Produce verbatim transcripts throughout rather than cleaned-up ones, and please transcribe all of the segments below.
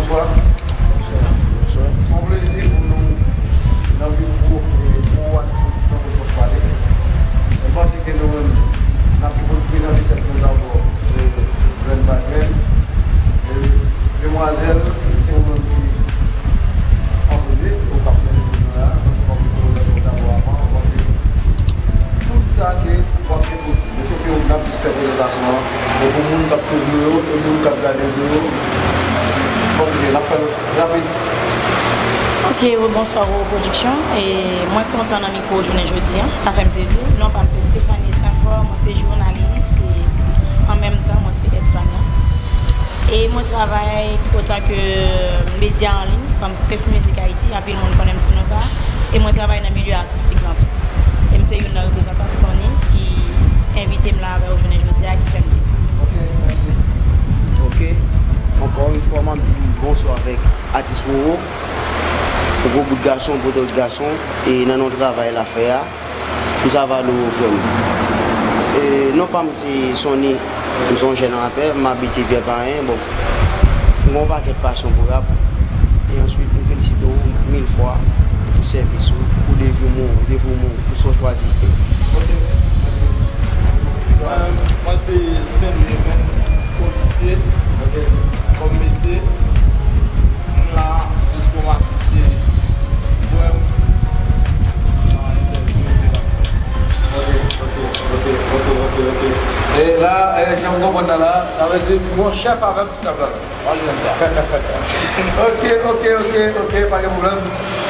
Bonswa. Se yon plezi pou nou nan mikwo e pou atis pwodiksyon pou nou pale. Mwen panse ke nou menm, n ap pou prezante tèt nou dabò, e, grenn pa grenn. E, demwazèl, se yon nonm ki anpil, ou k ap mennen nou la, paske w ap mennen nou dabò avan, w ap tout sa ke w ap gen pou di. Men se ke n ap jis fè prezantasyon an, men pou moun k ap swiv nou yo, e moun k ap gade nou yo, m panse ke n ap fè l rapid. Ok, rebonswa Roro Production. E mwen kontan nan mikwo jounen jodi a. Sa fè m plezi. Non pa m se Stéphanie Sainfort, mwen se jounalis e an menm tan mwen se èd swanyan. E mwen travay otan ke medya an liy, kòm Steph Music Haiti, anpil moun konnen m sou non sa. E mwen travay nan milye atistik lan tou. E m se youn nan reprezantan Sony ki envite m la avè w jounen jodi a, ki fè m plezi. Ok, mèsi. Ok. Ankò yon fwa, m ap di bonswa avèk atis Roro. Yon gwo bout gason, yon pwotèj gason, e nan non travay l ap fè a, m sava lo frè m. E non pa m se Sony, m se yon jèn rapè, m abite Pyè Payen, bon, m gen yon pakèt pasyon pou rap, e answit, m felisite w mil fwa pou sèvis ou, pou devouman w, devouman w, pou sa w chwazi fè. Ok, mèsi. Mwen, mwen se Saint Louis Evans, ofisye, ok, kòm metye. M la jis pou m asiste frè m nan entèvyou ke l ap fè. Ok, ok, ok, ok, ok, ok. E la, e, jan m konprann nan la, sa vle di, gon chèf avè m sou tab la. Pa jwenn sa. Ok, ok, ok, ok, pa gen pwoblèm.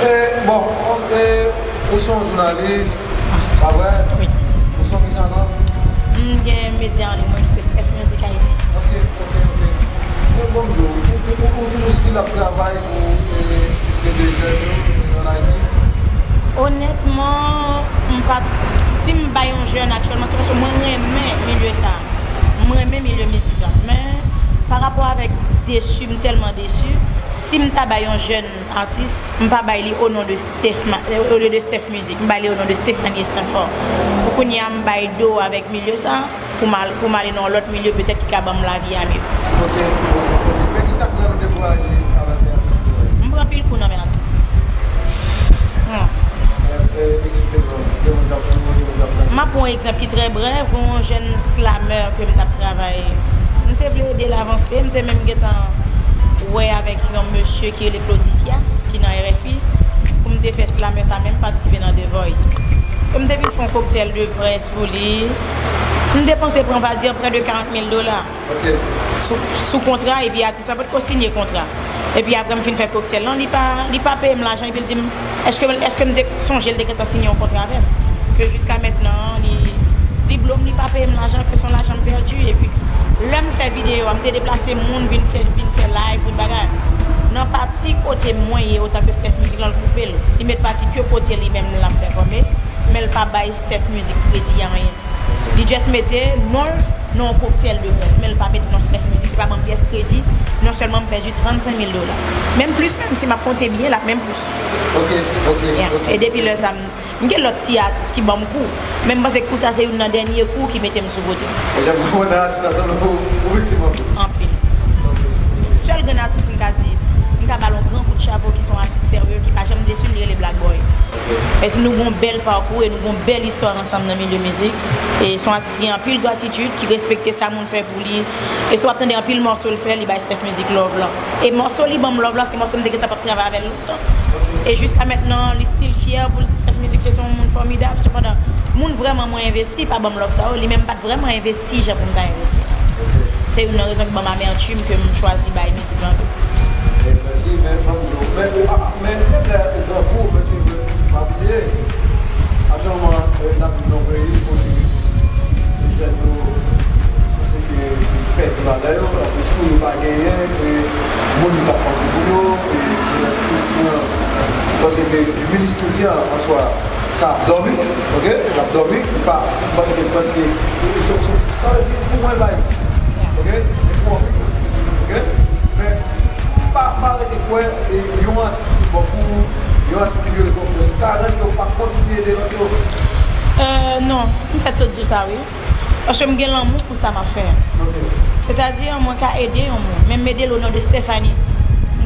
E, bon, e, ou se yon jounalis, pa vre? Wi. Ou se yon kisa ankò? M gen medya an liy mwen ki se Steph Music Haiti. Ok, ok, ok. E bon, m di w, ou, ou, ou, ou toujou still ap travay pou, e, ede jèn yo, e, ann Ayiti? Onètman, m pa t-, si m bay yon jèn aktyèlman, se paske mwen renmen milye sa a. M renmen milye mizik la. Men, pa rapò avèk desi, m tèlman desi. Si m ta bay yon jèn atis, m pa bay li o non de Steph Ma-, olye de Steph Music, m bay li o non de Stephanie Sainfort. Pou kounye a, m bay do avèk milye sa, pou m al-, pou m ale nan yon lòt milye petèt ki ka ban m lavi a mye. Ok, ok, ok. Men kisa k fè w dekouraje avèk men atis? M pran pil kou nan men atis. Hmm. E, e, eksplike nou, gen moun k ap swiv ou, gen moun k ap tande. M ap pran yon egzanp ki trè brèf, gen yon jèn slamè ke m t ap travay. M te vle ede l avanse, m te menm gentan wè avèk yon mesye ki rele Claudicia, ki nan R F I, pou m te fè slamè sa, menm patisipe nan The Voice. Ke m te vin fè yon koktèl de près pou li. M te panse pran, on va dire, près de quarante mille dola. Ok. Sou, sou kontra, epi atis la potko sinye kontra. Epi apre m fin fè koktèl lan, li pa, li pa peye m lajan, epi l di m, èske, èske m te sonje l te gentan sinye yon kontra avè m? Ke jiska mentnan, li, li blo m, li pa peye m lajan, ke se yon lajan m pèdi. Epi, lè m fè videyo a, m te deplase moun vin fè, vin fè live, tout bagay. Nan pati kote mwen ye, otan ke Steph Music lan, l koupe l. Li met pati ke kote li menm l ap pèfòme, men l pa bay Steph Music kredi anyen. Li just mete non l nan yon koktèl de près, men l pa met non Steph Music, li pa ban m pyès kredi. Non sèlman m pèdi trannsenk mil dola. Menm plis menm, si m ap konte byen, l ap menm plis. Ok, ok, yeah, ok. E depi lè sa, m, m gen lòt ti atis ki ban m kou. Men m panse kou sa se youn nan dènye kou ki mete m sou kote. E jan m konprann nan atis la, sanble ou, ou viktim anpil. Anpil. Ok. Sèl grenn atis m ka di, m ka ba l yon gran kout chapo ki se yon atis serye, ki pa janm desi m, li rele Black Boy. E si nou gon bèl pakou e nou gon bèl istwa ansanm nan milye mizik. E se yon atis ki gen anpil gratitid, ki respekte sa moun fè pou li. E si w ap tande anpil mòso l fè, li bay Steph Music love lan. E mòso li ban m love lan, se mòso m te gentan p ap travay avè l lontan. E jiska mentnan, li still fyè pou l di Steph Music se te yon moun fòmidab. Sepandan, moun vrèman mwen envesti pa ban m love sa yo, li menm pa t vrèman envesti jan pou m ta envesti. Se youn nan rezon ki ban m amètim ke m chwazi bay mizik lan tou. E, mèsi, men, ban m di w, men, ou pa, men, menm lè ou pran kou, men se vre, pa bliye, aktyèlman, e, n ap viv nan yon peyi kote jèn yo sanse ke pèdi valè yo, anplis tou, yo pa genyen, e, moun k ap panse pou yo, e, jenès Ayiti an, m panse ke minis Ayiti an, an swa, sa ap dòmi, ok? L ap dòmi, li pa, m panse ke, paske, so, so, sa vle di, pou mwen, l pa egziste, ok? E pou anpil moun, ok? Men, m pa, m pa rete kwè, e, yon atis se bon pou yon atis ki vyole konfyans ou, ka rann ke w pa kontinye ede lòt yo. Euh, non, m fèt sot di w sa, wi. Paske m gen lanmou pou sa m ap fè a. Ok. Sètadi, mwen ka ede yon moun, men m ede l o non de Stephanie. M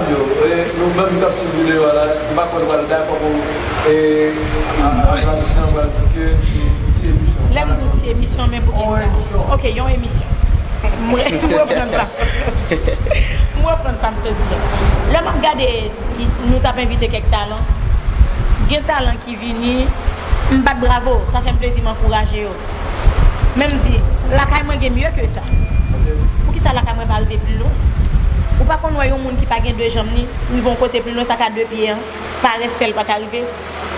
m yo, e, nou menm k ap swiv videyo a la, m pa kwè nou pral dakò pou, e, a- a- Radisson pral di ke se ti emisyon. Lè m di ti emisyon, men pou ki sa? Ok, yon emisyon. Mwen, mwen pran sa. Mwen pran sa, m sot di. Lè m ap gade, nou t ap envite kèk talan. Gen talan ki vini, m bat bravo, sa fè m plezi, m ankouraje yo. Men m di, lakay mwen gen mye ke sa. Poukisa lakay mwen pa rive pi lwen? Ou pa konn wè yon moun ki pa gen de janm ni, rive yon kote pi lwen, sa ka de pye an, parès fè l pa ka rive.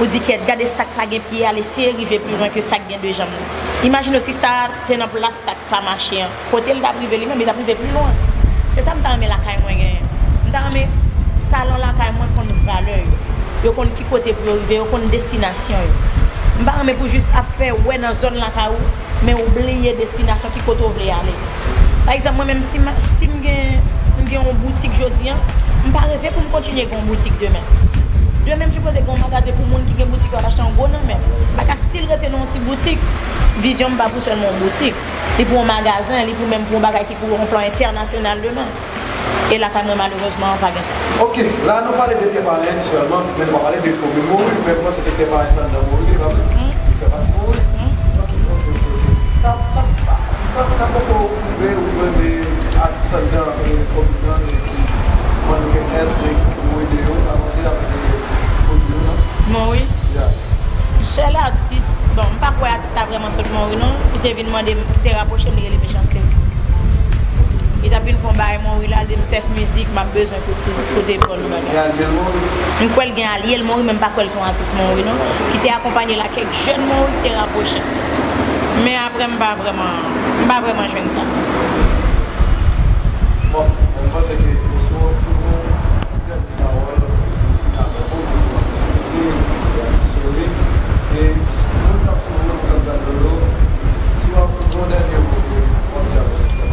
Ou di, kyèt, gade sa k pa gen pye a, l eseye rive pi lwen ke sa k gen de janm ni. Imajine w si sa te nan plas sa k pa mache an. Kote l t ap rive li menm, li t ap rive pi lwen. Se sa m ta renmen lakay mwen genyen. M ta renmen talan lakay mwen konn valè yo. Yo konn ki kote pou yo rive, yo konn destinasyon yo. M pa renmen pou jis ap fè wè nan zòn lakay ou, men ou bliye destinasyon ki kote w vle ale. Pa egzanp, mwen menm, si m, si m gen, m gen yon boutik jodi an, m pa reve pou m kontinye gen yon boutik demen. Demen, m sipoze gen yon magazen pou moun ki gen boutik yo ap achte an gwo nan men m. M pa ka still rete nan yon ti boutik. Vizyon m pa pou sèlman yon boutik. Li pou yon magazen, li pou menm pou yon bagay ki pou yon plan entènasyonal demen. E lakay mwen, malerezman, pa gen sa. Ok, la nou pale de Tè Payen sèlman, men nou pa pale de komin Mori, men m panse ke Tè Payen se anndan Mori, li pa vre? Li fè pati Mori? Ok, ok, ok, ok. Sa, sa, sa, sa poko rive ou jwenn de atis anndan, e, komin nan, e, ki mande ke èd, e, pou ede yo avanse avèk, e, pwodui yo, non? Mori? Yeah. Sèl atis, bon, m pa kwè atis la vrèman sot Mori non. Li te vin mande m, li te rapwoche m, li rele Mechanste. Li t ap vin fè yon bagay Mori la, li di m, Steph Mizik, m ap bezwen kout sou, kout epòl ou bagay. Gen alye l Mori? M kwè l gen alye l Mori, men m pa kwè l se yon atis Mori non. Ki te akonpanye l ak kèk jèn Mori ki te rapwoche m. Men apre, m pa vrèman, m pa vrèman jwenn sa. Bon, mwen panse ke si w, si w pawòl, e, final la pou nou, se de atis yo ye. E moun k ap swiv nou, k ap gade nou yo, si w ap gen yon dènye mo ke w ap di avèk sa.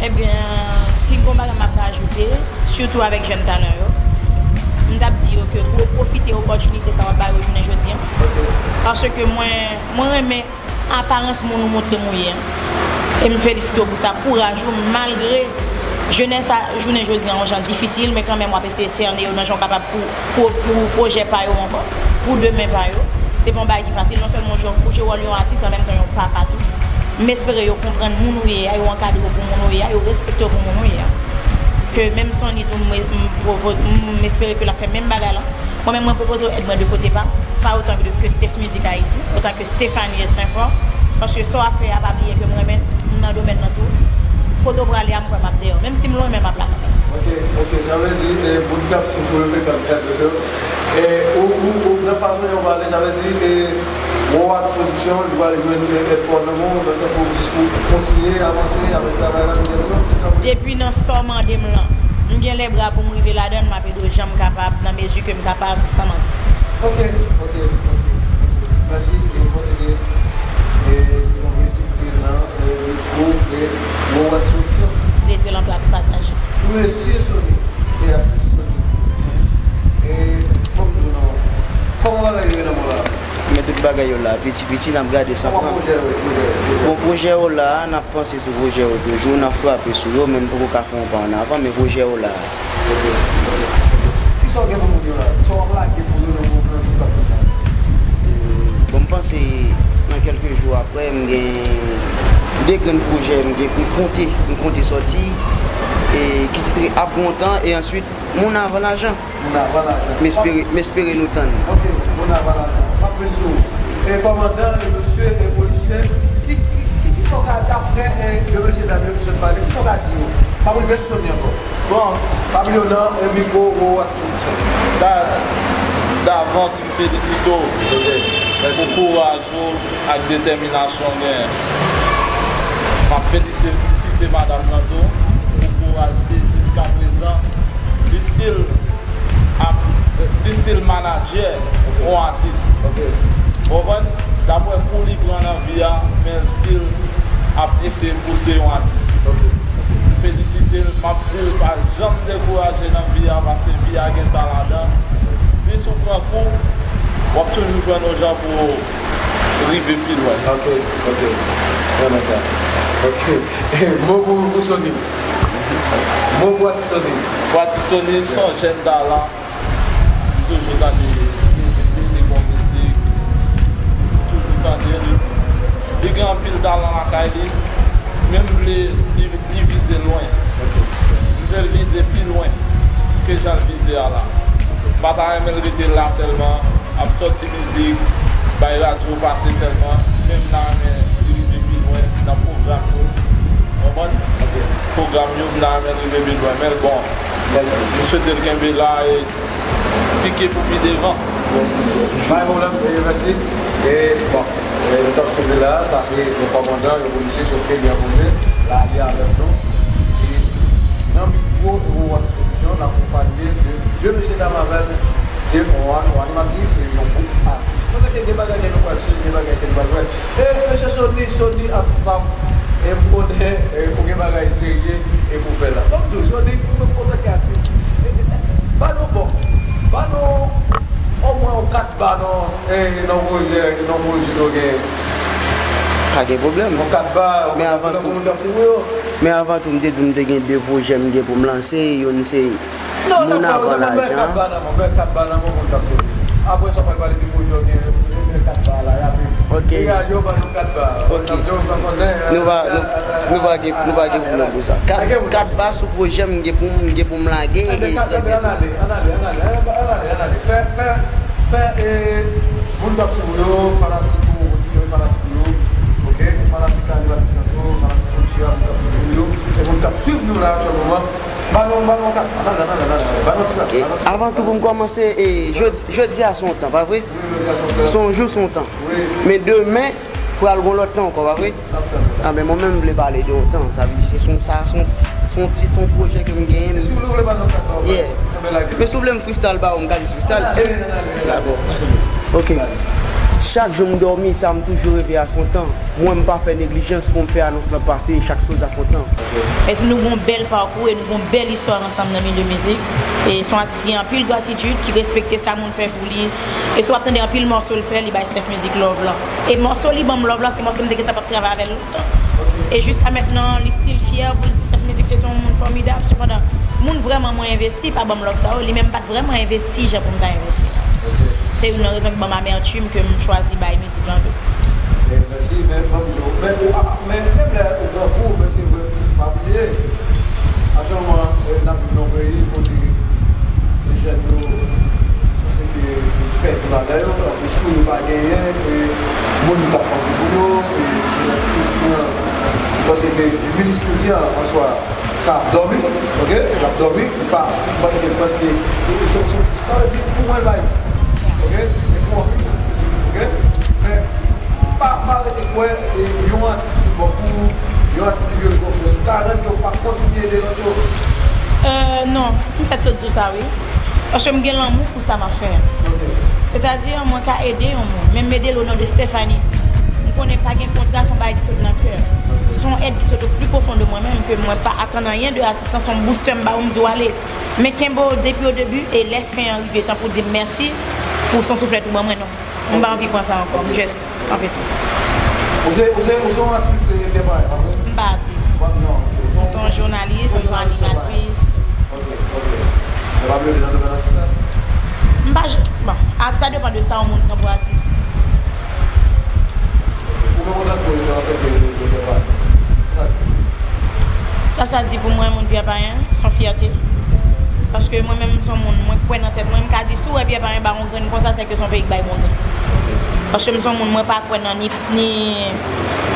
Ebyen, si gon bagay m ap rajoute, sitou avèk jèn talan yo, m t ap di yo ke pou yo pwofite opòtinite sa w ap ba yo jounen jodi Paske mwen, mwen renmen aparans moun ou montre m ou ye an. E m felisite w pou sa, kouraj ou, malgre jenès a jounen jodi a yon jan difisil, men kanmenm w ap eseye sène yo nan jan w kapab pou, pou, pou pwojè pa yo ankò, pou demen pa yo. Se pa yon bagay ki fasil, non sèlman w jwe, ou jwe wòl yon atis, an menm tan yon papa tou. M espere yo konprann moun ou ye a, yo ankadre w pou moun ou ye a, yo respekte w pou moun ou ye a. Ke menm Sony tou, m, m, m espere ke l ap fè menm bagay la. Mwen menm, mwen pwopoze w èd mwen de kote pa m, pa otan ke, ke Steph Music Haïti, otan ke Stéphanie Saint-Fort, paske sa w ap fè a, pa bliye ke m renmen l, m nan domèn nan tou. Kote w prale a, m kwè m ap dèyè w. Menm si m lwen, men m ap la kanmenm. Ok, ok, sa vle di, eh, moun k ap swiv ou yo, k ap gade yo, eh, ou, ou, ou, nan fason yo pale, sa vle di, eh, Worldwide Production, li pral jwenn, eh, èd pa w nan men w, nan sans pou, jis pou kontinye avanse avèk travay la, m di w, sa vle di. Depi nan sa w mande m lan, m gen lè bra pou m rive ladan l, m ap ede w jan m kapab, nan mezi ke m kapab, san manti. Ok, ok, ok, ok. Mèsi, e m panse ke, e, se yon plezi pou te nan, e, mikwo, e, Worldwide Solution. Plezi lan plat pataje. Mesye Sony, e atis Sony. E, ban m di w non, kòman bagay yo ye nan mòn la? Men tout bagay yo la, piti piti, n ap gade sa pran. Kòman pwojè yo, pwojè, pwojè? Bon, pwojè yo la, n ap panse sou pwojè yo toujou, n ap frape sou yo, men n poko ka fè yon pa ann avan, men pwojè yo la. Ok, ok, ok. Kisa w gen pou moun yo la? Kisa w ap lage pou yo nan moman jou k ap vin la? Bon, m panse nan kèlke jou apre, m gen de grenn pwojè m gen, m konte, m konte sòti, e ki titre Ap Gon Tan, e answit Moun Avan Lajan. Moun Avan Lajan. M espere, m espere nou tann. Ok, Moun Avan Lajan. M ap vin sou ou. E kòmandan, e mesye, e polisye, ki, ki, ki, kisa w ka, daprè, e, de mesye dam yo ki sot pale, kisa w ka di yo? M ap rive sou Sony ankò. Bon, pa bliye w nan, e, mikwo, ou ap sou Sony. Da-, davans, m felisite w pou kouraj ou ak detèminasyon w genyen. M ap felisite madanm nan tou pou kouraj li jiskaprezan. Li still ap, li still manadjè yon atis. Ou konprann? Daprè kou li pran nan vi a, men l still ap eseye pouse yon atis. M felisite l, m ap di l pa janm dekouraje nan vi a, paske vi a gen sa ladan. Plis ou pran kou, w ap toujou jwenn yon jan pou w rive pi lwen. Ok, ok. Renmen sa. Ok. Mo pou, pou Sony. Mo pou atis Sony. Pou atis Sony, se yon jèn talan. M toujou tande mizik li, li bon mizik. M toujou tande li. Li gen anpil talan lakay li. Men m vle li, li vize lwen. M vle l vize pi lwen ke jan l vize a la. M pa ta renmen l rete la sèlman, ap sòti mizik, bay radyo pase sèlman. Men m ta renmen li rive pi lwen nan pwogram yo. Konprann? Pwogram yo, m ta renmen l rive pi lwen. Men l bon. Mèsi. M swete l kenbe la e pike pou pi devan. Mèsi. Pa gen pwoblèm, e, mèsi. E, bon, e, nou t ap swiv li la, sa se yon kòmandan, yon polisye, sòf ke li an koze, la, li avèk nou. E nan mikwo, Ewo Watts Production, n akonpanye de de mesye dam avè l, de yon, yon animatris e yon gwoup atis. Mwen kwè ke gen bagay ke nou pral chanje, gen bagay ke nou pral wè. E, mesye Sony, Sony atis pa m. E m konnen, e, ou gen bagay serye e pou fè la. Ban m di w, Sony, ou menm antanke atis, e, e, ba nou bon, ba nou omwen yon kat ba nan, e, nan pwojè, nan pwojè nou gen. Pa gen pwoblèm. Yon kat ba, yon kat ba pou moun k ap swiv ou yo. Men avan tou, m te di w m te gen de pwojè m gen pou m lanse. Youn se Non, non, Moun Avan Lajan. Mwen kat ba nan mwen, mwen kat ba nan mwen, moun k ap soti. Apre sa, pral pale de pwojè w gen, men kat ba la, y ap. Ok. Egal, yo ban nou kat ba. Ok. Nou pa, nou, nou pa gen, nou pa gen pwoblèm pou sa. Kat, kat ba sou pwojè m gen pou m, gen pou m lage e trè byento. Ann ale, ann ale, ann ale, ann ale, ann ale. Fè, fè, fè, e, moun k ap swiv ou yo, fanatik ou, fanatik ou yo, ok, fanatik animatris lan tou, fanatik pwodiktè a, moun k ap swiv ou yo, e moun k ap swiv nou la aktyèl moman. Ba nou, ba nou kat, ba nou, ba nou, ba nou ti kat, ba nou ti kat. Avan tou, pou m kòmanse, e, jodi, jodi a se yon tan, pa vre? Wi, jodi a se yon tan. Se yon jou, se yon tan. Wi. Men demen, pral gon lòt tan ankò, pa vre? N ap tann. A, men mwen menm, m vle pale de yon tan. Sa vle di, se yon, sa, se yon ti, se yon tit, se yon pwojè ke m genyen. E si w vle, w vle ba nou kat, non? Yeah. Kenbe la, kenbe. Men si w vle m freestyle ba ou, m ka jis freestyle. Ann ale, ann ale, ann ale. Dakò. Ok. Chak jou m dòmi, sa m toujou reve a son tan. Mwen, m pa fè neglijans pou m fè anons lan pase, chaque chose a son temps. E si nou gon bèl pakou e nou gon bèl istwa ansanm nan milye mizik. E se yon atis ki gen anpil gratitid, ki respekte sa moun fè pou li. E si w ap tande anpil mòso l fè, li bay Steph Music love lan. E mòso li ban m love lan, se mòso m te gentan p ap travay avè l lontan. E jiska mentnan, li still fyè pou l di Steph Music se te yon moun fòmidab. Sepandan, moun vrèman mwen envesti pa ban m love sa yo, li menm pa t vrèman envesti jan pou m ta envesti. Se youn nan rezon ki ban m amètim ke m chwazi bay mizik lan tou. Mèsi, men ban m di w, men ou ap, men menm lè ou gran kou, men se vre, pa bliye. Aktyèlman, n ap viv nan yon peyi kote jèn yo sanse ke pèdi valè yo, anplis tou yo pa genyen moun k ap panse pou yo, e jenès tou, m panse ke minis tou di an, an swa, sa ap dòmi, ok? L ap dòmi, li pa, m panse ke, m panse ke, sa vle di, pou mwen, l pa egziste, ok? Li pou anpil, ok? Men, pa, pa rete kwè, yon atis si bon pou yon atis ki vye l konfyans, ou ka rann ke ou pa kontinye ede lòt yo. Euh, non, m fèt sot di w sa, wi. Paske m gen lanmou pou sa m ap fè a. Sètadi, mwen ka ede yon moun, men m ede l o non de Stephanie. M konnen pa gen kontra, se yon bagay ki sot nan kè. Se yon èd ki sot o pli pwofon de mwen menm, ke mwen pa atann anyen de atis lan, se yon booster m ba ou, m di w ale. Men kenbe w depi o debi, e lè fen an rive, tankou di m mèsi pou son souflèt ou ban mwen, non. M pa anvi pran sa ankò, m just kanpe sou sa. Ou se, ou se, ou se yon atis, se byen parèt, pa vre? M pa atis. M se yon jounalis, m se yon animatris. Ok, ok. Ou pa vle nan domèn atis la? M pa, bon, sa depann de sa yon moun pran pou atis. Ou menm ou tankou ou nan tèt de, de, de byen parèt. Sa sa di? Sa sa di pou mwen, moun Pyè Payen, se yon fyète. Paske mwen menm, m se yon moun, mwen kwè nan tèt mwen. M ka di, si w wè Pyè Payen ba yon grenn konsa, se ke se yon peyi k bay bon grenn. Paske m se yon moun, mwen pa kwè nan ni, ni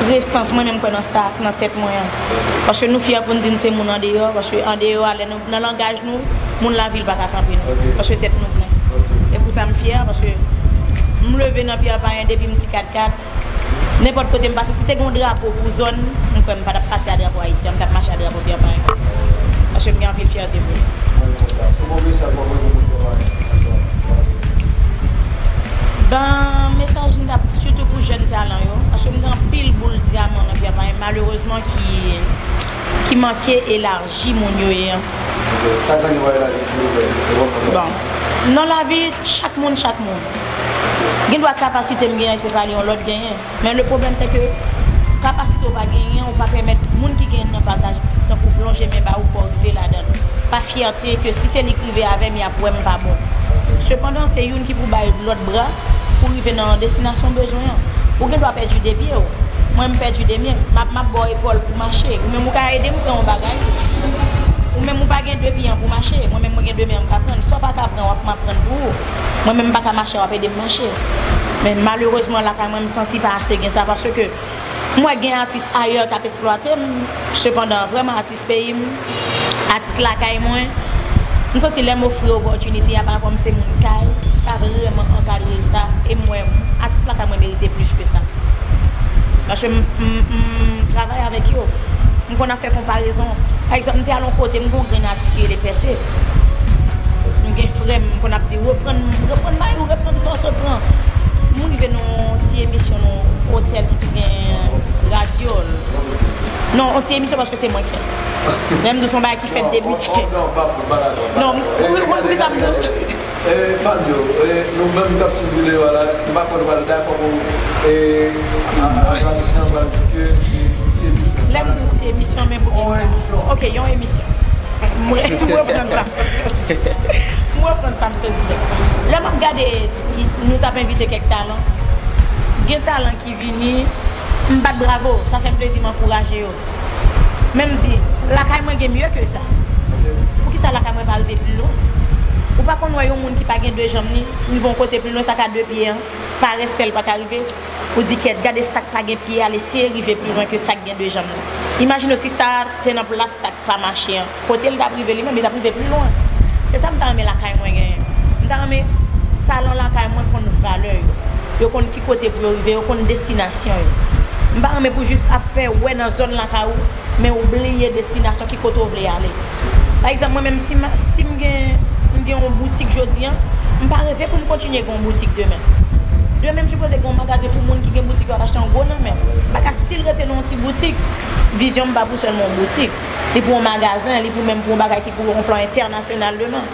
prestans, mwen menm m kwè nan sa k nan tèt mwen an. Paske nou fyè pou n di n se moun andeyò, paske andeyò a, lè nou, nan langaj nou, moun lavil pa ka kanpe nou. Paske tèt nou plen. E pou sa m fyè, paske m leve nan Pyè Payen depi m ti kat kat. Nenpòt kote m pase, si te gen yon drapo pou zòn, m kwè m pa t ap pati a drapo Ayiti an, m t ap mache a drapo Pyè Payen. Paske m gen anpil fyète pou li. Mwen konsa. Se yon bon mesaj w ap voye pou moun Pyè Payen? Bon, mesaj m t ap, sitou pou jèn talan yo, paske m gen anpil boul dyaman nan Pyè Payen, malerezman, ki, ki manke elaji moun yo ye an. Ok. Sa k ane w elaji pou yo fè? Bon, nan lavi, chak moun, chak moun. Gen dwa kapasite m genyen, se pa li yon lòt genyen. Men le pwoblèm se ke kapasite w pa genyen, ou pa pèmèt moun ki genyen nan bagay, tankou plonje men ba ou, fò w rive ladan l. Pa fyète ke si se li k rive avè m, y ap wè m pa bon. Sepandan, se youn ki pou bay lòt bra pou rive nan destinasyon w bezwen an. Ou gen dwa pèdi de pye w. Mwen, m pèdi de men m. M ap, m ap ba w epòl pou mache. Ou menm, ou ka ede m pran yon bagay. Ou menm, ou pa gen de pye an pou mache. Mwen menm, mwen gen de men an, m ka pran. Sa w pa ka pran, w ap, m ap pran pou ou. Mwen menm, m pa ka mache, w ap ede m mache. Men malerezman, lakay mwen, m santi pa ase gen sa, paske m wè gen atis ayè k ap eksplwate m, sepandan, vrèman, atis peyi m, atis lakay mwen, m santi lè m ofri opòtinite a, pa rapò m se moun kay, ka vrèman ankadre sa, e m wè atis lakay mwen merite plis ke sa. Paske m, m, m travay avèk yo. M konn ap fè konparezon. Pa egzanp, m te al yon kote, m gen yon grenn atis ki rele Pèse. M gen frè m, m konn ap di, reprann, reprann may ou, reprann sa w sot pran. M rive nan yon ti emisyon nan yon otèl ki tou gen radyo l. Non, yon ti emisyon paske se mwen k fè. Lè m di w se yon bagay ki fèt depi. Non, m, ou, ou konn poukisa m di w? Eh, fan yo, eh, nou menm k ap swiv videyo a la, èske m pa kwè nou pral dakò pou, eh, a, a, a, Radisson pral di ke se yon ti emisyon. Lè m di w ti emisyon, men pou ki sa? Ok, yon emisyon. M re-, m reprann sa. M reprann sa m sot di a. Lè m ap gade, nou t ap envite kèk talan. Gen talan ki vini, m bat bravo, sa fè m plezi, m ankouraje yo. Men m di, lakay mwen gen mye ke sa. Poukisa lakay mwen pa rive pi lwen? Ou pa konn wè yon moun ki pa gen de janm li, rive yon kote pi lwen, sa ka de pye an, pa respè l pa ka rive. Ou di kyèt, gade sa k pa gen pye a, l eseye rive pi lwen ke sa k gen de janm li. Imajine w si sa te nan plas sa k pa mache an. Kote l t ap rive li menm, li t ap rive pi lwen. Se sa m ta renmen lakay mwen genyen. M ta renmen talan lakay mwen konn valè yo. Yo konn ki kote pou yo rive, yo konn destinasyon yo. M pa renmen pou jis ap fè wè nan zòn lakay ou, men ou bliye destinasyon, ki kote w vle ale. Pa egzanp, mwen menm, si m, si m gen, m gen yon boutik jodi an, m pa reve pou m kontinye gen yon boutik demen. Demen m sipoze gen yon magazen pou moun ki gen boutik yo ap achte an gwo nan men m. M pa ka still rete nan yon ti boutik. Vizyon m pa pou sèlman yon boutik. Li pou yon magazen, li pou menm pou yon bagay ki pou yon plan entènasyonal demen.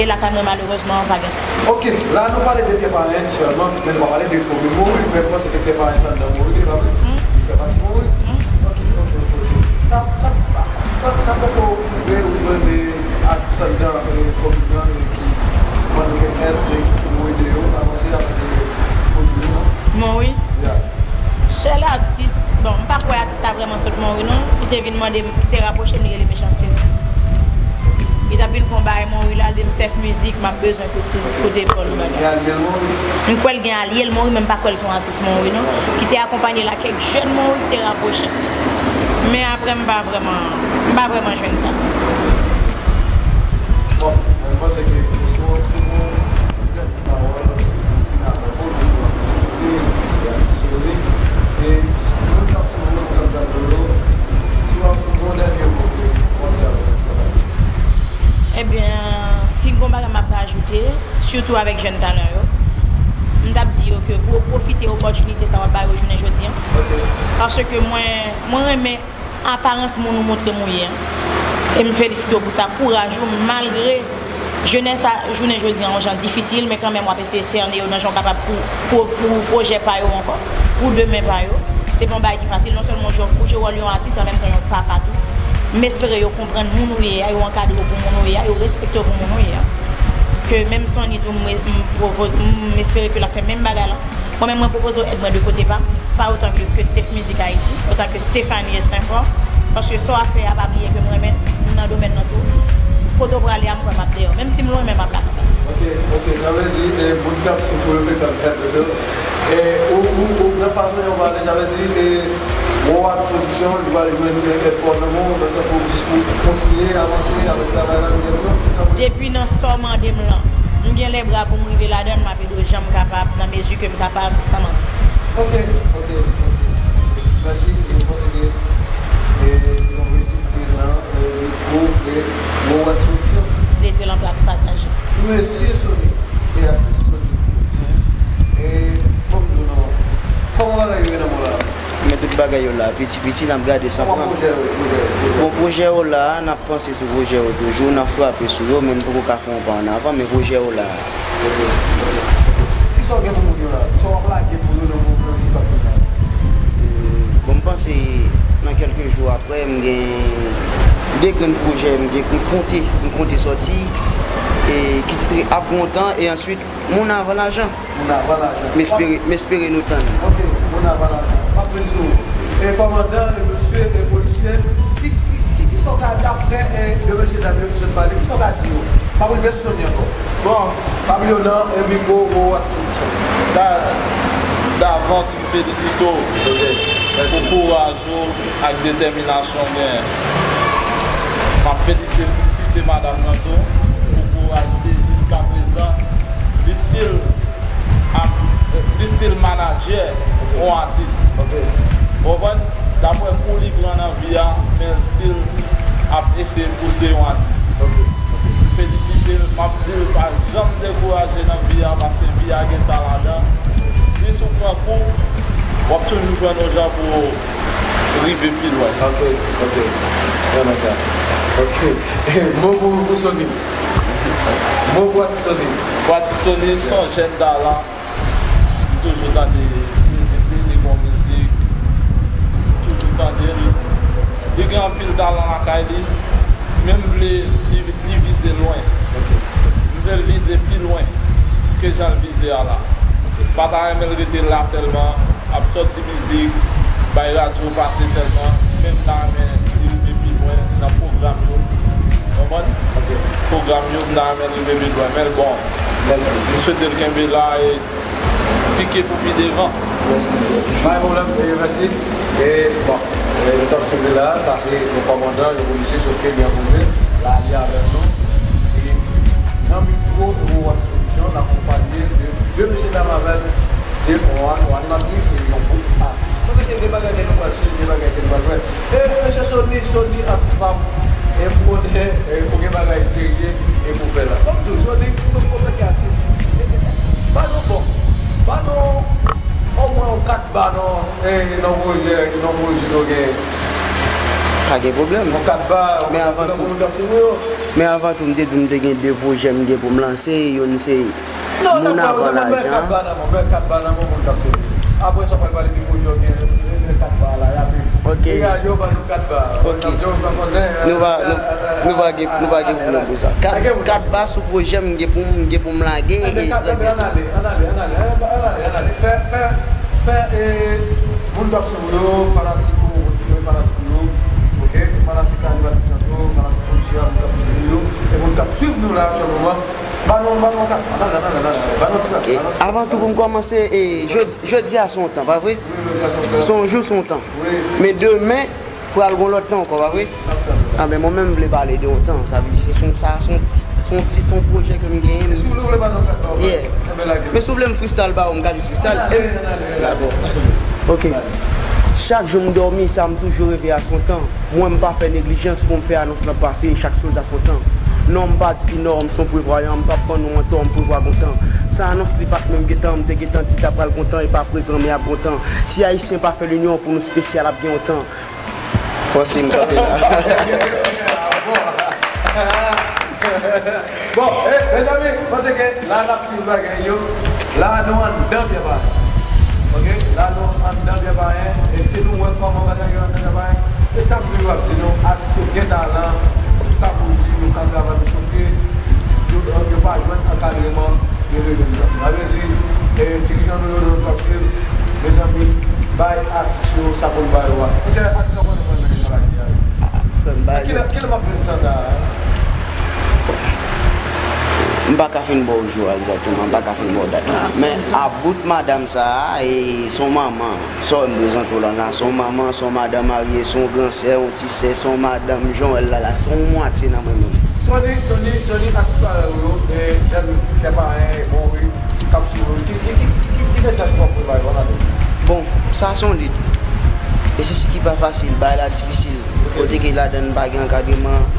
E lakay mwen, malerezman, pa gen sa. Ok, la nou pale de Pyè Paren sèlman, men nou pa pale de komin Mori. Men m panse ke Pyè Paren se anndan Mori, li pa vre? Li fè pati Mori? Ok, ok, ok, ok. Sa, sa, sa, sa poko rive ou jwenn de atis anndan, eh, komin nan, eh, ki mande w èd, eh, pou ede yo avanse avèk, eh, pwodui yo, non? Mori? Yeah. Sèl atis, bon, m pa kwè atis la vrèman sot Mori non, ki te vin mande m, ki te rapwoche m, li rele Mechanste. Li t ap vin fè yon bagay Mori la, li di m, Steph Music, m ap bezwen kout sou, kout epòl ou bagay. Gen alye l Mori? M kwè l gen alye l Mori, men m pa kwè l se yon atis Mori non. Ki te akonpanye l ak kèk jèn Mori ki te rapwoche m. Men apre, m pa vrèman, m pa vrèman jwenn sa. Bon, mwen panse ke kesyon an, se pou yon dènye pawòl, pou fin avèk ou, pou nou ap sesyonnen, e atis yo li. E si moun k ap swiv nou, k ap gade nou yo, si w ap gen yon dènye mo ke w ap di avèk atis la. Ebyen, si gon bagay m ap rajoute, sitou avèk jèn talan yo, m t ap di yo ke pou yo pwofite opòtinite sa w ap ba yo jounen jodi an. Ok. Paske mwen, mwen renmen aparans moun ou montre m ou ye an. E m felisite w pou sa, kouraj ou, malgre jenès a jounen jodi an yon jan difisil, men kanmenm w ap eseye sène yo nan jan w kapab pou, pou, pou pwojè pa yo ankò, pou demen pa yo. Se pa yon bagay ki fasil, non sèlman w jwe, ou jwe wòl yon atis, an menm tan yon papa tou. M espere yo konprann moun ou ye a, yo ankadre w pou moun ou ye a, yo respekte w pou moun ou ye a. Ke menm Sony tou, m, m, m espere ke l ap fè menm bagay la. Mwen menm, mwen pwopoze w èd mwen de kote pa m, pa otan ke, ke Steph Music Haïti, otan ke Stephanie Saint-Fort, paske sa w ap fè a, pa bliye ke m renmen, m nan domèn nan tou. Kote w prale a, m kwè m ap dèyè w. Menm si m lwen, men m ap la. Ok, ok, sa vle di, eh, moun k ap swiv ou yo, menm k ap gade yo, eh, ou, ou, ou, nan fason yo pale, sa vle di, eh, World Production, li pral jwenn, eh, èpò nan men w, nan sans pou jis pou kontinye avanse avèk travay la, menm yo, ki sa w vle di? Depi nan sa w mande m lan, m gen lè bra pou m rive ladan l, m ap ede w jan m kapab, nan mezi ke m kapab, san manti. Ok, ok, ok. Mèsi, mwen panse ke, eh, se yon plezi pou te nan, eh, mikwo, eh, World Production. Plezi lan pa-, pataje. Mesye Sony, e atis Sony. Eh, ban m di w non, kòman bagay yo ye nan men w la? Men tout bagay yo la, piti piti, n ap gade san pran. Kòman pwojè yo, pwojè yo, pwojè yo? Bon, pwojè yo la, n ap panse sou pwojè yo toujou, n ap frape sou yo, men n poko ka fè yon pa ann avan, men pwojè yo la. Ok, ok, ok. Kisa w gen pou moun yo la? Kisa w ap lage pou yo nan moman jou k ap vin la? Bon, m panse nan kèlke jou apre, m gen de grenn pwojè, m gen, m konte, m konte sòti, e ki titre Ap Gon Tan, e answit, Moun Avan Lajan. Moun Avan Lajan. M espere, m espere nou tann. Ok, Moun Avan Lajan. M ap vin sou ou. E kòmandan, e mesye, e polisye, ki, ki, ki, kisa w ka, daprè, e, de mesye dam yo ki sot pale, kisa w ka di yo? M ap rive sou Sony ankò. Bon, pa bliye w nan, e, mikwo, ou ap sou Sony. Da-, davans, m felisite w pou kouraj ou ak detèminasyon w genyen. M ap felisite madanm nan tou pou kouraj li jiskaprezan. Li still ap, li still manadjè yon atis. Ok. Ou konprann? Daprè kou li pran nan vi a, men l still ap eseye pouse yon atis. Ok. M felisite l, m ap di l pa janm dekouraje nan vi a, paske vi a gen sa ladan. Plis ou pran kou, w ap toujou jwenn yon jan pou rive pi lwen. Ok, ok. Renmen sa. Ok. Mo pou, pou Sony. Mo pou atis Sony. Pou atis Sony, se yon jèn talan. M toujou tande mizik li, li bon mizik. M toujou tande li. Li gen anpil talan lakay li. Men m vle li, li vize lwen. M vle l vize pi lwen ke jan l vize a la. M pa ta renmen l rete la sèlman, ap sòti mizik, bay radyo pase sèlman, men m ta renmen li rive pi lwen nan pwogram yo. Konprann? Ok. Pwogram yo, m ta renmen l rive pi lwen. Men l bon. Mèsi. M swete l kenbe la e pike pou pi devan. Mèsi. Pa gen pwoblèm, e, mèsi. E, bon, e, nou t ap swiv li la, sa se yon kòmandan, yon polisye, sof ke li an koze, la, li avèk nou. E nan mikwo, nou wè Solution, akonpanye de de mesye dam avè l, de yon, yon animatris e yon gwoup atis. Kote ke gen bagay ke nou pral swiv, gen bagay ke nou pral wè. E mesye Sony, Sony atis pa m, e m konnen, e ou gen bagay serye e pou fè la. Kòm tou, Sony, nou kontan ke atis. Ba nou bon. Ba nou Ba non, eh, non pwojè, non pwojè nou gen. Pa gen pwoblèm. Yon kat ba, yon kat ba pou moun k ap swiv nou yo. Men avan tou, m te di w m te gen de pwojè m gen pou m lanse, youn se Moun avan lajan. Mwen kat ba nan men, mwen kat ba nan men moun k ap swiv. Apre sa, pral pale de pwojè w gen, men kat ba la, y ap Ok. Egal, yo ban nou kat ba. Ok. Nou pa, nou, nou pa gen, nou pa gen pwoblèm pou sa. Kat, kat ba sou pwojè m gen pou m, gen pou m lage. Enben, kat ba, ann ale, ann ale, ann ale, ann ale, ann ale. Fè, fè, fè, eh, moun k ap swiv ou yo, fanatik ou, fanatik ou yo, ok? Fanatik Animatris Santo, fanatik pwodiktè a, moun k ap swiv ou yo, e moun k ap swiv nou la aktyèlman. Ba nou, ba nou kat, ba nou, ba nou, ba nou, ba nou ti kat, ba nou ti kat. Avan tou, pou m kòmanse, e, jodi, jodi a se yon tan, pa vre? Wi, jodi a se yon tan. Se yon jou, se yon tan. Wi. Men demen, pral gon lòt tan ankò, pa vre? Anben, mwen menm, m vle pale de yon tan. Sa vle di, se yon, sa, se yon ti, se yon ti, se yon pwojè ke m genyen. E si w vle ba nou kat, ba nou. Yeah. Enben, lage. Men si w vle m freestyle ba ou, m ka jis freestyle. Ann ale, ann ale, ann ale. Dakò. Ok. Chak jou m dòmi, sa m toujou reve a se yon tan. Mwen, m pa fè neglijans pou m fè anons lan pase, chak choz a son tan. Non, m pa di ki nò, m son prevwayan, m p ap ban nou antò, m prevwa gon tan. Sa anons li pa t menm gentan, m te gentan di t ap pral gon tan, e pa prezan, men ap gon tan. Si Ayisyen pa fè linyon pou nou espesyal, ap gen yon tan. Bon, si m kanpe la. Bon, eh, mezanmi, m panse ke la n ap swiv bagay yo. La nou anndan Pyè Payen. Ok? La nou anndan Pyè Payen. Èske nou wè kòman bagay yo anndan Pyè Payen? E sa m toujou ap di nou, atis yo gen talan, yo ka pwodui, yo ka travay, men sòf ke yo, yo pa jwenn ankadreman yo dwe jwenn nan. Sa vle di, eh, dirijan nou yo, nou p ap swiv, mezanmi, bay atis yo sa pou n ba yo a. Monchè, atis yo konnen mwen menm nan lari a. Frè m, ba yo. Kilè, kilè m ap jwenn tan sa a? M pa ka fin ba w jou a egzakteman, m pa ka fin ba w dat la. Men about madanm sa a, e, se yon manman. Sa w wè m prezante w la, la, se yon manman, se yon madanm marye, se yon gran sè, yon ti sè, se yon madanm, jan w wè l la, la, se yon mwatye nan mwen menm. Sony, Sony, Sony, atis parèy ou yo, e, jèn, Pyè Payen, Mori, k ap swiv ou, ki, ki, ki, ki, ki, ki mesaj ou ap voye ba yo, ann ale? Bon, sa se yon lit. E se si ki pa fasil, bagay la difisil. Kote ke ladann pa gen ankadreman,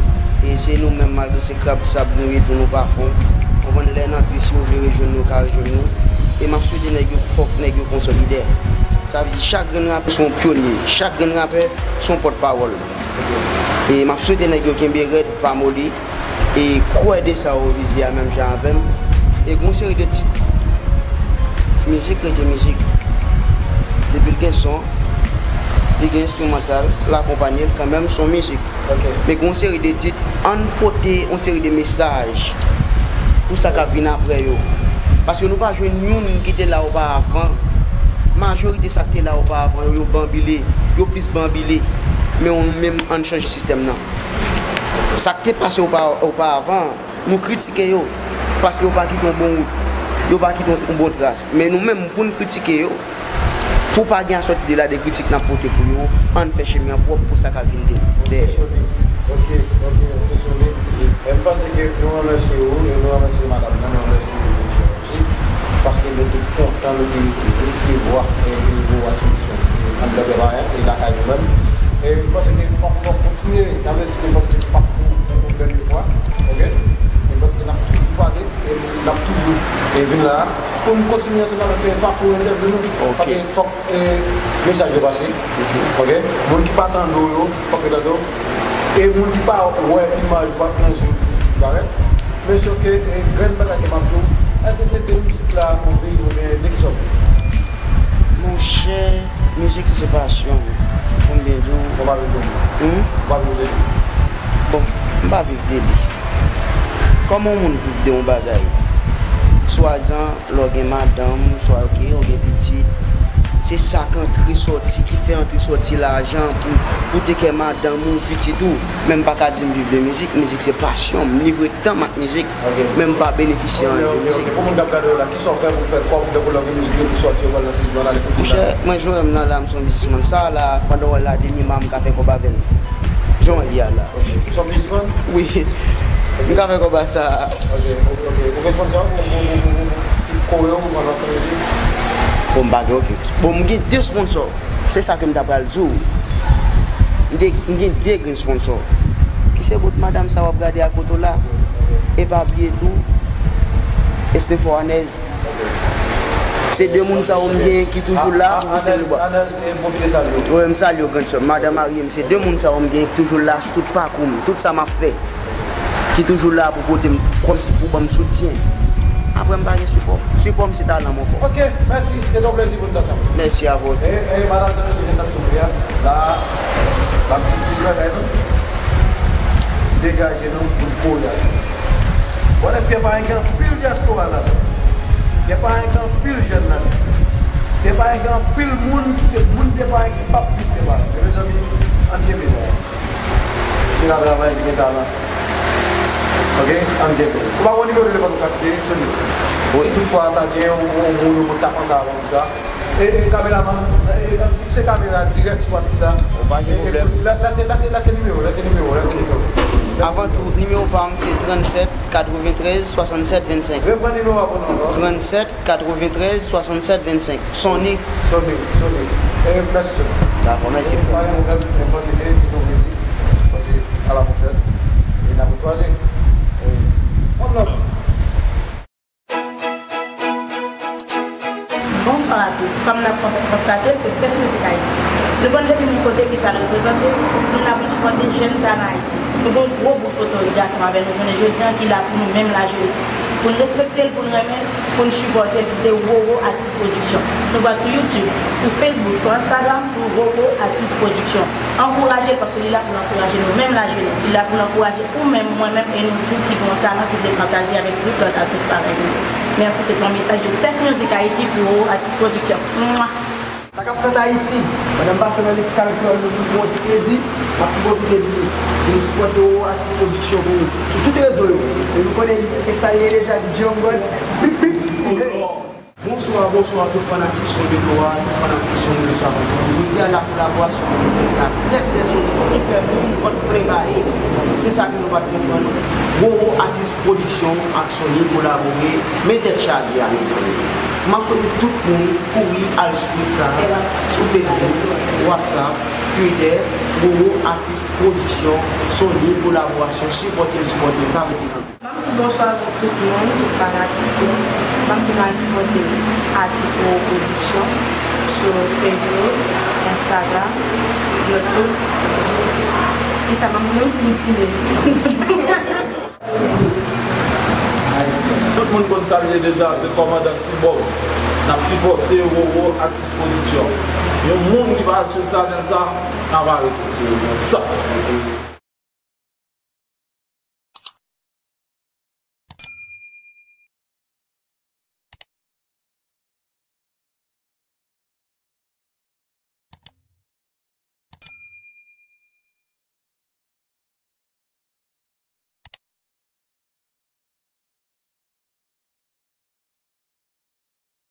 e se nou menm, malgre se krab sab nou ye tou, nou pa fon. Konprann, lè n antre, si yo vle rejwenn nou, yo ka rejwenn nou. E m ap swete nèg yo, fòk nèg yo konsolidè. Sa vle di chak grenn rapè se yon pyonye, chak grenn rapè se yon pòtpawòl. E m ap swete nèg yo kenbe rèd, pa moli. E kwè de sa yo vize a menm jan avè m. E gon seri de tit, mizik rete mizik. Depi l gen son, li gen enstrimantal, l akonpanye l kanmenm, se yon mizik. Ok. Men gon seri de tit, ann pote yon seri de mesaj pou sa k ap vin apre yo. Paske nou pa jwenn youn ki te la oparavan. Majorite sa k te la oparavan yo, yo banbile. Yo plis banbile. Men nou menm, ann chanje sistèm nan. Sa k te pase opa-, oparavan, nou kritike yo, paske yo pa kite yon bon wout, yo pa kite yon, yon bon tras. Men nou menm, pou n kritike yo, pou pa gen asòti de la de kritik n ap pote pou yo, ann fè chemen an pwòp pou sa k ap vin de-, dèyè. Ok, ok, ok, ok, Sony. E m panse ke nou remèsye ou, e nou remèsye madanm nan, nou remèsye ou, mesye. Paske nou te kontan, nou te resevwa, e, nivo a solisyon, e, anndan Pyè Payen, e lakay nou menm. E m panse ke n ap kontinye, sa vle di ke m panse ke se p ap pou yon dènye fwa, ok? E paske n ap toujou pale, e n ap toujou, e vin la, pou n kontinye ansanm avèk, e pakou entèvyou nou. Ok. Paske fòk E mesaj yo pase. Ok? Moun ki pa tande w yo, fòk yo tande w. E moun ki pa wè imaj ou pa nan je yo, parèt. Men sòf ke, e, grenn bagay ke m ap di w, èske se de mizik la ou viv oubyen de kisa w viv? Monchè, mizik se pasyon m. Pou m byen di w. Ou pa viv de li? Hmm? Ou pa viv de li? Bon, m pa viv de li. Kòman yon moun viv de yon bagay? Swadizan, lè w gen madanm, swa, ok, w gen pitit. Se sa k antre sòti, ki fè antre sòti lajan pou, pou te kè madanm ou, pitit ou. Men m pa ka di m viv de mizik, mizik se pasyon m, m livre tan m ak mizik, men m pa benefisye anyen de mizik. Ok, ok, ok. Pou moun k ap gade w la, kisa w fè pou fè kòb, tankou lè w gen mizik yo pou sòti, yo pral nan estidyo, ann ale koute la? Monchè, mwen jan w wè m nan la, m se yon biznismann. Sa a la, pandan w wè l la, demi mwa m ka fè kòb avè l. Jan w wè l ye a la. Ok. Ou se yon biznismann? Wi. M ka fè kòb ak sa. Ok, ok, ok. Ou gen sponsor pou, pou, pou, pou, pou kore w, pou pran nan fè mizik? Bon, m pa gen okenn. Bon, m gen de sponsor. Se sa ke m ta pral di w. M gen, m gen de grenn sponsor. Ki se bout madanm sa w ap gade a kote w la. E pa bliye tou, Estefò Anèz. Se de moun sa yo m genyen ki toujou la pou pote m bò. Wi, m salye w, grandsè m. Madan marye m, se de moun sa yo m genyen ki toujou la sou tout pakou m, tout sa m ap fè. Ki toujou la pou pote m, kòmsi pou ban m soutyen. Apre m pa gen sipò. Sipò m se talan m ankò. Ok, mèsi. Se te yon plezi pou n te ansanm. Mèsi a vou. E, e, madan nou se jan n ap sou a, la, la, la, la, la, degaje nou pou n kore avè l. Bon, Pyè Paren gen anpil dyaspora ladan. Pyè Paren gen anpil jèn ladan. Pyè Paren gen anpil moun ki se moun Pyè Paren ki p ap viv Pyè Paren. Men mezanmi, ann kenbe sa. Ki ka travay, ki gen talan. Ok? Ann kenbe. Ou pa gon nimewo telefòn ou ka kite, Sony? Wi. Si toutfwa ta gen yon, yon moun, yon moun ta panse avè w, sa. E, e, kameraman, e, e, fikse kamera dirèk sou atis la. Ou pa gen pwoblèm. E, e, la, lase, lase, lase nimewo, lase nimewo, lase nimewo. Avan tou, nimewo pa m se trannsèt katreventrèz swasannsèt vennsenk. Reprann nimewo a pou nou ankò. Trannsèt katreventrèz swasannsèt vennsenk. Sony. Sony, Sony. E, mèsi, Sony. Dakò, mèsi, frè. Pa gen pwoblèm, men pase byen, se te yon plezi. Pase a la pwochèn. E n ap retwaze. E, one love. Bonsoir à tous. Kòm n ap kon-, konstate l, se Steph Music Haïti. Nou konn depi nou kote kisa l reprezante, nou la pou n sipòte jèn talan Ayiti. Nou gen yon gwo bout otorit gason avè nou jounen jodi an ki la pou nou menm lajenès. Pou n respekte l, pou n renmen l, pou n sipòte l, ki se Roro Atis Pwodiksyon. Nou pral sou YouTube, sou Facebook, sou Instagram, sou Roro Atis Pwodiksyon. Ankouraje l paske li la pou l ankouraje nou menm lajenès. Li la pou l ankouraje ou menm, mwen menm e nou tout ki gen yon talan ki vle pataje avèk tout lòt atis parèy nou. Mèsi, se te yon mesaj de Steph Music Haïti pou Roro Atis Pwodiksyon. Mwa! Sa k ap fèt Ayiti? Pandan m pase nan Leskal Kreyòl, nou vin pran yon ti plezi. M ap tou pwofite di nou, vin sipòte Roro Atis Pwodiksyon pou nou sou tout rezo yo. E nou konnen li, e sa l ye deja, D J Young Blood. Pip, pip. Bonswa, bonswa tout fanatik Son Dekò a, tout fanatik Son Moun Savan Fanm. Jodi a, la kolaborasyon pou nou fè la trè, trè solid, ki fè moun vant plen gaye. Se sa ke nou pa t konprann. Roro Atis Pwodiksyon ak Sony kolabore, men tèt chaje a, mezanmi. M ap swete tout moun kouri al swiv sa sou Facebook, WhatsApp, Twitter, Roro Atis Pwodiksyon, Sony kolaborasyon, sipòte l, sipòte l, pa rete nan M ap di bonswa pou tout moun, tout fanatik yo. M ap di n al sipòte atis Roro Pwodiksyon sou Facebook, Instagram, YouTube. E sa m ap di menm si m tire. Tout moun konn sa l ye deja, se kòmandan Sibòb. N ap sipòte Roro Atis Pwodiksyon. Yon moun ki pa swiv sa, jèn sa, n ap arete. Sa.